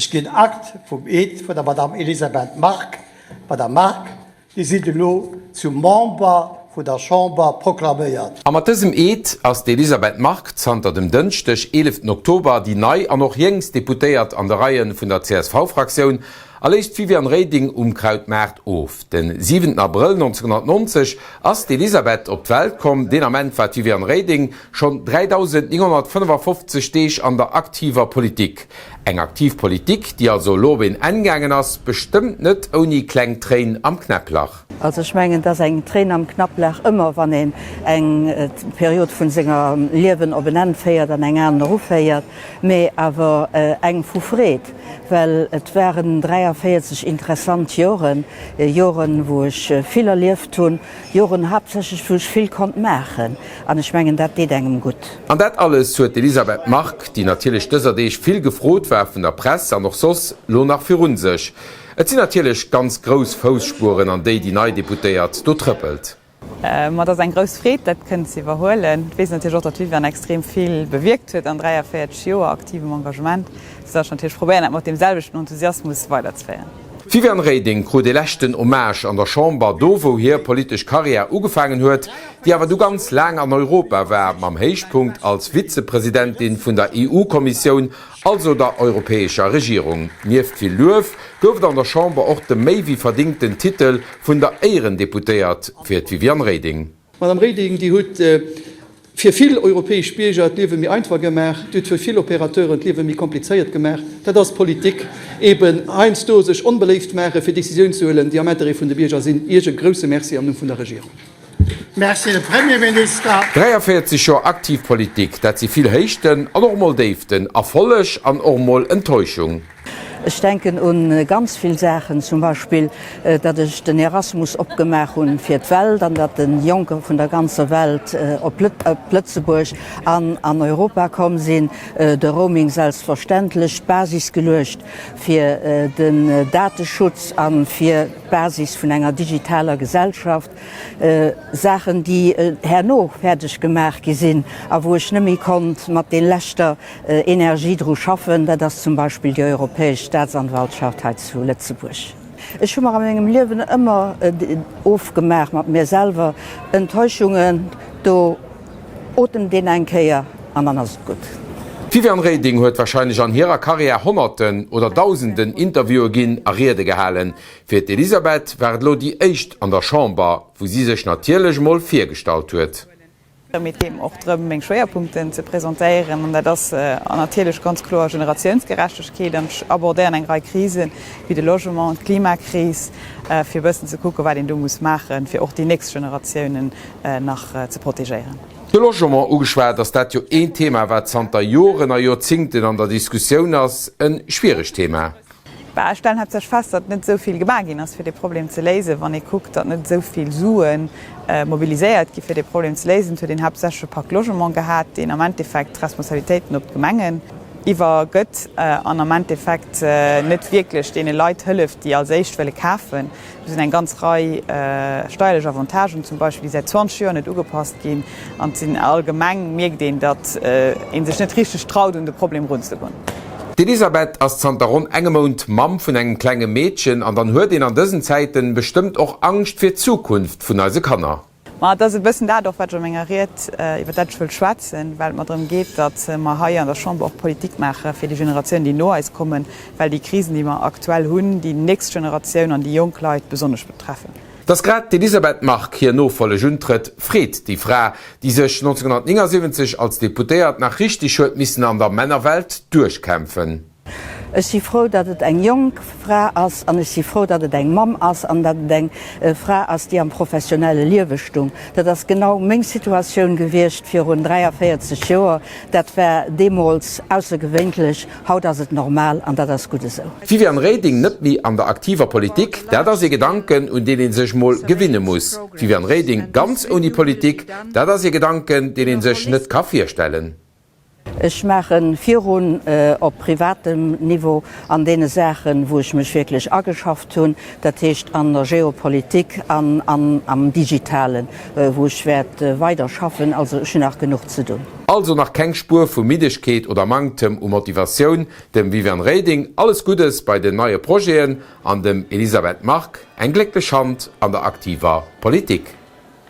Ech ginn Akt vum Eed vun der Madame Elisabeth Margue. Madame Margue, Dir sidd elo zum Member vun der Chamber proklaméiert. A mat dësem Eed ass d'Elisabeth Margue zanter dem Dënschdeg, 11 Oktober, déi nei an och jéngst Deputéiert an de Reie vun der CSV-Fraktioun a léist d'Viviane Reding um Krautmaart of. De 7 Abrëll 1990 ass d'Elisabeth op d'Welt komm. Deen Ament war d'Viviane Reding schonn 3.955 Deeg an der aktiver Politik. Eng aktiv Politik, déi also elo op een Enn gaangen ass, bestëmmt net ouni kleng Tréin am Knäpplach. Also ech mengen, et ass eng Tréin am Knapplach ëmmer, wann een eng Period vun senger Liewen op en Enn féiert an eng aner uféiert, mee awer eng vu Freed, well et waren 43 interessant Joren, Joren, wou ech vill erlieft hunn, Joren haaptsächlech, wou ech vill konnt maachen, an ech mengen, dat deet engem gutt. An dat alles huet d'Elisabeth Margue, déi natierlech dëser Deeg vill gefrot war vun der Press an och soss, lo nach virun sech. Et sinn natierlech ganz grouss Fousspueren, an déi déi nei Deputéiert do trëppelt. Ma et ass eng grouss Freed, dat kënnen ze iwwerhuelen. Et weess een natierlech och, datt d'Viviane extrem vill bewierkt huet an 43 Joer aktivem Engagement, soudatt ech natierlech probéieren, dat mat deem selwechten Enthusiasmus weiderzeféieren. D'Viviane Reding krut ee leschten Hommage an der Chamber, do wou hir politesch Karriär ugefaangen huet, déi awer du ganz laang an Europa war, mam Héichpunkt als Vizepresidentin vun der EU-Kommissioun, also der europäescher Regierung. Nieft vill Luef gouf et an der Chamber och de méi wéi verdingten Titel vun der Éierendeputéiert fir d'Viviane Reding. Madame Reding, Dir hutt fir vill europäesch Bierger d'Liewe méi einfach gemaach, Dir hutt fir vill Opérateuren d'Liewe méi komplizéiert gemaach. Dat ass Politik, eben heiansdo sech onbeléift maachen, fir Décisiounen ze huelen, déi am Intérêt vun de Bierger sinn. Iech e grouse Merci am Numm vun der Regierung. Merci, Här Premierminister. 43 Joer aktiv Politik, dat si vill Héichten an och mol Déiften, Erfolleg an och mol Enttäuschung. Ech denken un ganz vill Saachen, zum Beispill datt ech den Erasmus opgemaach hunn fir d'Welt an datt de Jonker vun der ganzer Welt op Lëtzebuerg an an Europa komm sinn, de Roaming selbstverständlech, d'Basis geluecht fir den Dateschutz an fir d'Basis vun enger digitaler Gesellschaft. Saachen déi herno fäerdeg gemaach gi sinn a wou ech net méi konnt mat de leschter Energie dru schaffen, dat ass zum Beispill déi Europäesch Staatsanwaltschaft hei zu Lëtzebuerg. Ech hu mer a mengem Liewen ëmmer ofgemaach mat mir selwer, Enttäuschungen, do otemt een eng Kéier an dann ass et gutt. D'Viviane Reding huet wahrscheinlech an hirer Karriär Honnerten oder Dausenden Interviewe ginn a Riede gehalen. Fir d'Elisabeth war et elo déi éischt an der Chamber, wou si sech natierlech emol virgestallt huet. Mee et geet mer och drëm, meng Schwéierpunkten ze presentéieren. An dat ass natierlech ganz kloer Generatiounsgerechtegkeet. An ech abordéieren eng Rei Krisen, wéi de Logement, d'Klimakris, fir e bëssen ze kucken, wat een do muss maachen, fir och déi nächst Generatiounen nach ze protegéieren. De Logement ugeschwat, ass dat jo een Thema, wat zanter Joren a Joerzingten an der Diskussioun ass. E schwieregt Thema. Bah, ech stellen haaptsächlech fest, datt net esou vill gemaach ginn ass, fir dee Problem ze léisen. Wann ee kuckt, datt net esou vill Sue mobiliséiert gi fir dee Problem ze léisen. Et huet een haaptsächlech e Pacte Logement gehat, deen am Endeffekt d'Responsabilitéiten op d'Gemengen iwwergëtt an am Endeffekt net wierklech deene Leit hëlleft, déi als éischt wëlle kafen. Do sinn eng ganz Rei steierlech Avantagen zum Beispill, déi säit 20 Joer net ugepasst ginn. An et sinn allgemeng mierkt een, datt ee sech net richteg traut, un de Problem erunzegoen. D'Elisabeth ass zanter ronn engem Mount Mamm vun engem klenge Meedchen an dann huet een an dësen Zäiten bestëmmt och Angscht fir d'Zukunft vun eise Kanner. Ma et ass e bëssen dat och, wat ech a menger Ried, iwwer dat ech wëll schwätzen, well et mer drëm geet, datt mer hei an der Chamber och Politik maache fir déi Generatiounen, déi no eis kommen, well déi Krisen, déi mer aktuell hunn, déi nächst Generatioun an déi jonk Leit besonnesch betreffen. Datt grad d'Elisabeth Margue hir Nofolleg untrëtt, freet déi Fra, déi sech 1979 als Deputéiert nach richteg huet missen an der Männerwelt duerchkämpfen. Ech si frou, datt et eng jonk Fra ass an ech si frou, datt et eng Mamm ass an datt et eng Fra ass, déi am professionelle Liewe stung. Dat ass genau meng Situatioun gewiescht virun 43 Joer. Dat war deemools aussergewéintlech, haut ass et normal an dat ass gutt esou. D'Viviane Reding net méi an der aktiver Politik, dat ass ee Gedanken, un deen ee sech mol gewinne muss. D'Viviane Reding ganz ouni Politik, dat ass ee Gedanken, deen ee sech net ka virstellen. Ech maache virun op privatem Niveau an deene Saachen, wou ech mech wierklech ageschafft hunn, dat heescht an der Geopolitik an am Digitalen, wou ech wäert weider schaffen. Also ech hunn nach genuch ze dunn. Also nach keng Spuer vu Middegkeet oder Manktem u Motivatioun. Dem Viviane Reding alles Guddes bei den neie Projeten an dem Elisabeth Margue eng glécklech Hand an der aktiver Politik.